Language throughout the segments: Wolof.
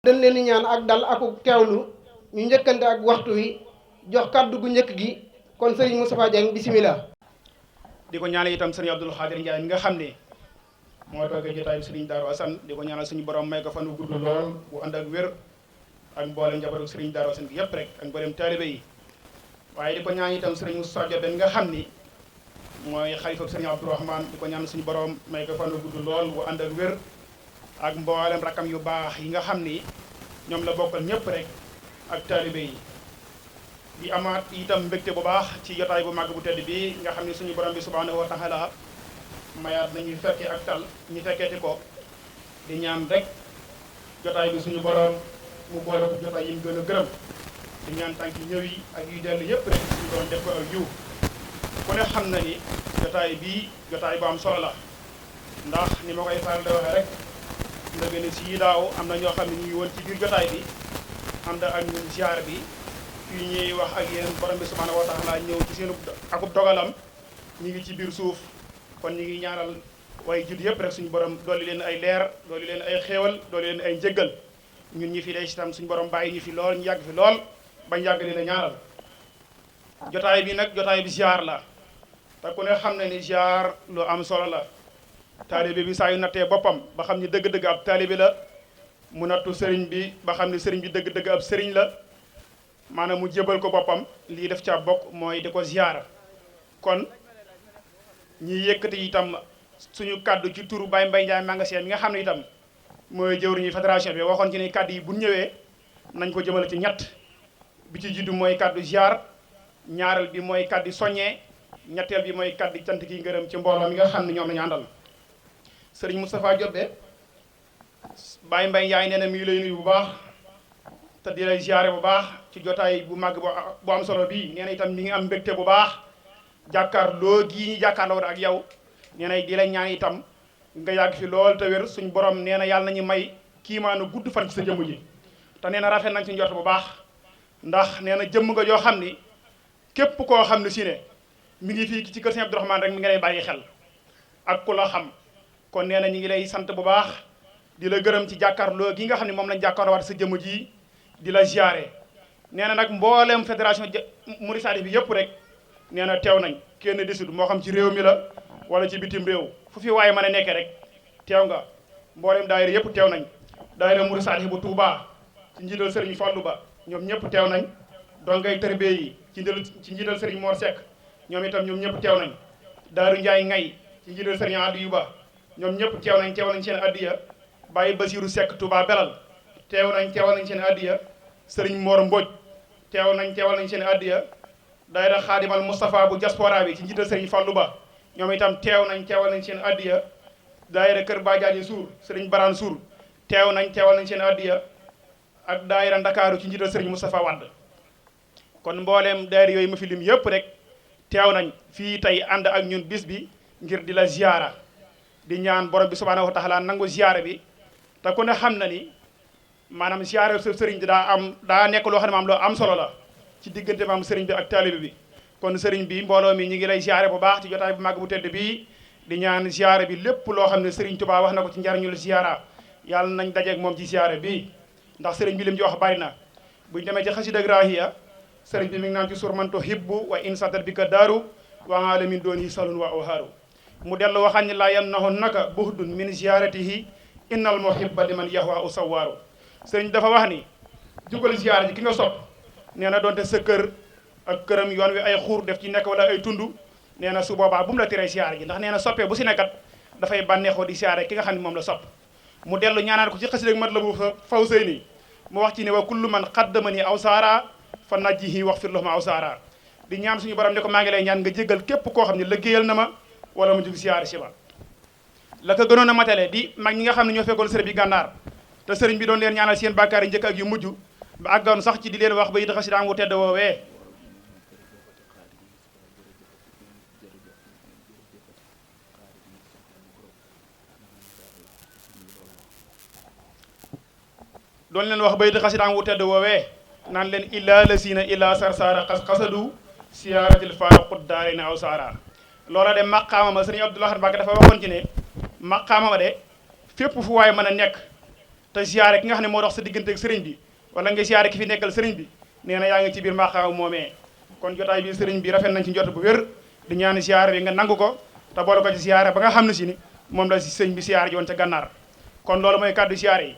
dañ leen di ñaan ak dal akuk teewlu ñu njëkkante ak waxtu wi jox kàddu gu njëkk gi kon sëriñ Moustapha Dieng bisimilah. di ko ñaanal itam sëriñ Abdoul Khadir Ndiaye mi nga xam ne moo toogee jotaayu sëriñ Darou Assane di ko ñaanal suñu borom may ko fan wu gudd lool bu ànd ak wér ak mboolem njabootu sëriñ Darou Assane gi yëpp rek ak mboolem taalibe yi waaye di ko ñaan itam sëriñ Moustapha Diop mi nga xam ni mooy xalifa sëriñ Abdourahmane di ko ñaanal suñu borom may ko fan wu gudd lool bu ànd ak wér ak mboolem rakam yu baax yi nga xam ni ñoom la bokkal ñëpp rek ak taalibe yi. di amaat itam mbégte bu baax ci jotaay bu màgg bu tedd bi nga xam ne suñu borom bi subhanahu wa taala mayaat nañuy fekkee ak tal ñu fekkeeti ko di ñaan rek jotaay bi suñu borom mu boole ko jotaay yi mu gën a gërëm di ñaan tànki ñëw yi ak yu dellu yëpp rek suñu borom def ko ak yiw ku ne xam na ni jotaay bii jotaay bu am solo la ndax ni ma koy faral di waxee rek ndëgë ni si daaw am na ñoo xam ne ñu ngi woon ci biir jotaay bi ànd ak ñun ziar bi fii ñuy wax ak yéen borom bi subhanahu wa taala ñëw ci seen akub dogalam ñu ngi ci biir suuf kon ñu ngi ñaanal waaye jud yëpp rek suñu borom dolli leen ay leer dolli leen ay xéewal dolli leen ay njëggal ñun ñi fi day itam suñu borom bàyyi ñu fi lool ñu yàgg fi lool bañ yàgg leen a ñaanal jotaay bi nag jotaay bi ziar la te ku ne xam ne ni ziar lu am solo la taalibe bi saa yu nattee boppam ba xam ni dëgg-dëgg ab taalibe la mu nattu sëriñ bi ba xam ni sëriñ bi dëgg-dëgg ab sëriñ la maanaam mu jébal ko boppam lii def ca bokk mooy di ko ziyaara kon ñi yëkkati itam suñu kaddu ci turu Baye Mbaye Ndiaye magasin mi nga xam ne itam mooy jëwriñu fédération bi waxoon ci ne kaddu yi bu ñëwee nañ ko jëmale ci ñett bi ci jiddu mooy kaddu ziar ñaareel bi mooy kaddu soññee ñetteel bi mooy kaddu cant gi ngërëm ci mbooloo mi nga xam ne ñoom lañu àndal sëriñ Moustapha Diop de Baye Mbaye Ndiaye nee na mi ngi lay nuyu bu baax te di lay ziare bu baax ci jotaay bu màgg bu am solo bii nee na itam mi ngi am mbégte bu baax jàkkaarloo gii ñu jàkkaarloo ak yow nee na di lay ñaan itam nga yàgg fi lool te wér suñ borom nee na yàlla nañu may kiimaanu gudd fan ci sa jëmm ji te nee na rafet nañ ci njort bu baax ndax nee na jëmm nga joo xam ni képp koo xam ne si ne mi ngi fii ci kër Sëñ Abdourahmane rek mi ngi lay bàyyi xel ak ku la xam kon nee na ñu ngi lay sant bu baax di la gërëm ci jàkkaarloo gi nga xam ne moom lañ jàkkaarloo waat sa jëmm ji di la ziare nee na nag mbooleem fédération Mouride Sadikh bi yëpp rek nee na teew nañ kenn desul moo xam ci réew mi la wala ci bitim réew fu fi waaye mën a nekkee rek teew nga mbooleem daayira yëpp teew nañ daayira Mouride Sadikh bu Touba ci njiital Serigne Fallou Ba ñoom ñëpp teew nañ dongay tërbe yi ci njiital Serigne Mor Seck ñoom itam ñoom ñëpp teew nañ Daaru Ndiaye Ngay ci njiital Serigne Adiyou Ba ñoom ñëpp teew nañ seen addiya Baye Basirou Seck Touba Belal teewal nañ seen addiya Serigne Mor Mbodj teewal nañ seen addiya daayira Xaadimal Moustapha bu diaspora bi ci njiital Serigne Fallou Ba ñoom itam teewal nañ seen addiya daayira Kër Badiane Sour Serigne Barane Sour teewal nañ seen addiya ak daayira Ndakaaru ci njiital Serigne Moustapha Wade kon mbooleem daayira yooyu ma fi lim yëpp rek teew nañ fii tey ànd ak ñun bis bi ngir di la ziyaara di ñaan borom bi subhaanahu wa taala nangu ziyaara bi te ku ne xam na ni maanaam ziyaara sa sëriñ bi daa nekk loo xam ne maam loo am solo la ci diggante maam sëriñ bi ak taalibe bi kon sëriñ bi mbooloo mi ñu ngi lay ziyaare bu baax ci jotaay bu màgg bu tedd bii di ñaan ziyaara bi lépp loo xam ne sëriñ Tuubaa wax na ko ci njariñu la ziyaara yàlla nañ dajeeg moom ci ziyaara bi ndax sëriñ bi lim ci wax bari na buñ demee ci xasida Grahiya sëriñ bi mi ngi naan ci surmanto hibbu wa insatat bi ka daaru wa alamin doon yi salun wa awhaaru mu dellu waxaan ni laa yan naxoon naka buhdun min ziyaratihi innal muhibba liman yahwa u sawaaru sëriñ dafa wax ni jugal ziyaara ji ki nga sopp nee na doonte sa kër ak këram yoon wi ay xuur def ci nekk wala ay tund nee na su boobaa bu mu la tiree ziyaara ji ndax nee na soppee bu si nekkat dafay bànneexoo di ziyaare ki nga xam ne moom la sopp mu dellu ñaanaan ko ci xasida mat la bu faw sëy ni mu wax ci ne wa kullu man xaddamani aw saara fa najjihi wax fir lahuma aw saara di ñaan suñu borom ne ko maa ngi lay ñaan nga jéggal képp koo xam ne liggéeyal na ma wala mu jug ziyaare si ma la ko gënoon a matale di mag ñi nga xam ne ñoo fekkoon sëriñ bi gànnaar te sëriñ bi doon leen ñaanal seen bàkkaar yi njëkk ak yu mujj ba àggoon sax ci di leen wax ba it xasida wu tedd woowee doon leen wax ba it xasida wu tedd woowee naan leen illa lasina illa sarsara xasadu siyaaratil faruqud daarina aw saara loola de maqaama ma sëriñ Abdoul Ahad Mbacké dafa waxoon ci ne maqaama ma de fépp fu waay mën a nekk te te siyaare ki nga xam ne moo dox sa diggante ak sëriñ bi wala nga siyaare ki fi nekkal sëriñ bi nee na yaa ngi ci biir maqaam moomee kon jotaay bi sëriñ bi rafet nañ ci njort bu wér di ñaan siyaare bi nga nangu ko te boole ko ci siyaare ba nga xam ne si ni moom la si sëñ bi siyaare ji woon ca gànnaar kon loolu mooy kaddu siyaare yi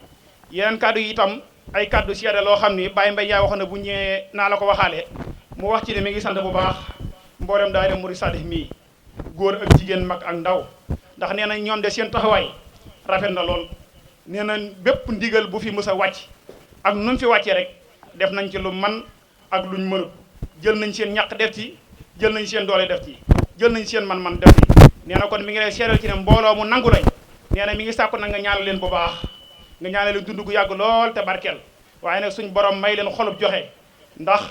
yeneen kaddu yi itam ay kaddu siyaare loo xam ni Baye Mbaye yaa waxoon ne bu ñëwee naa la ko waxaale mu wax ci ne mi ngi sant bu baax mboolem daayira Murid Sadikh mii góor ak jigéen mag ak ndaw ndax nee na ñoom de seen taxawaay rafet na lool nee na bépp ndigal bu fi mës a wàcc ak nu mu fi wàccee rek def nañ ci lu man ak luñ mënut jël nañ seen ñàq def ci jël nañ seen doole def ci jël nañ seen man-man def ci nee na kon mi ngi lay seeral ci ne mbooloo mu nangu lañ nee na mi ngi sàkku nag nga ñaanal leen bu baax nga ñaanal leen dund gu yàgg lool te barkeel waaye nag suñ borom may leen xolub joxe ndax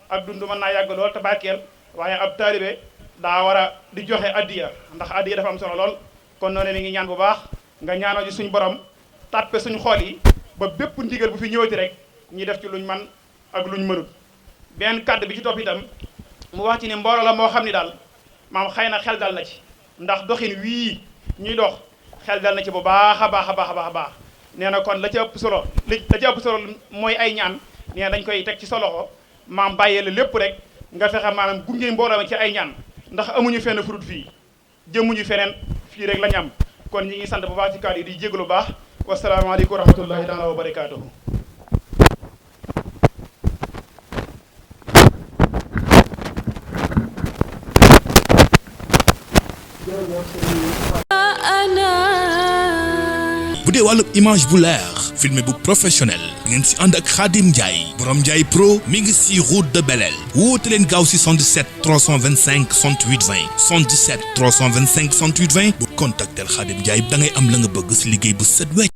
ak dund mën naa yàgg lool te barkeel waaye ab taalibe daa war a di joxe addiya ndax addiya dafa am solo lool kon noonu mi ngi ñaan bu baax nga ñaanal ci suñ borom tàppe suñ xool yi ba bépp ndigal bu fi ñëwati rek ñi def ci luñ man ak luñ mënut benn kàddu bi ci topp itam mu wax ci ne mbooloo la moo xam ni daal maam xëy na xel dal na ci ndax doxin wii ñuy dox xel dal na ci bu baax a baax a baax a baax nee na kon la ci ëpp solo mooy ay ñaan nee na dañ koy teg ci sa loxo maam bàyyee la lépp rek nga fexe maanaam gunge mbooloo mi ci ay ñaan ndax amuñu fenn furut fii jëmuñu feneen fii rek lañ am kon ñi ngi sant bu baax ci kàddu yi di jégalu baax wasalaamaaleykum wa rahmatullahi taala wa barakaatuhu. bu dee wàllu image bu leer filmé bu professionnel ngeen si ànd ak Khadim Ndiaye borom Ndiaye Pro mi ngi si route de Belel woote leen gaaw si 77 325 68 20 77 325 68 20 bu contactel Khadim Ndiaye da ngay am la nga bëgg si liggéey bu set wecc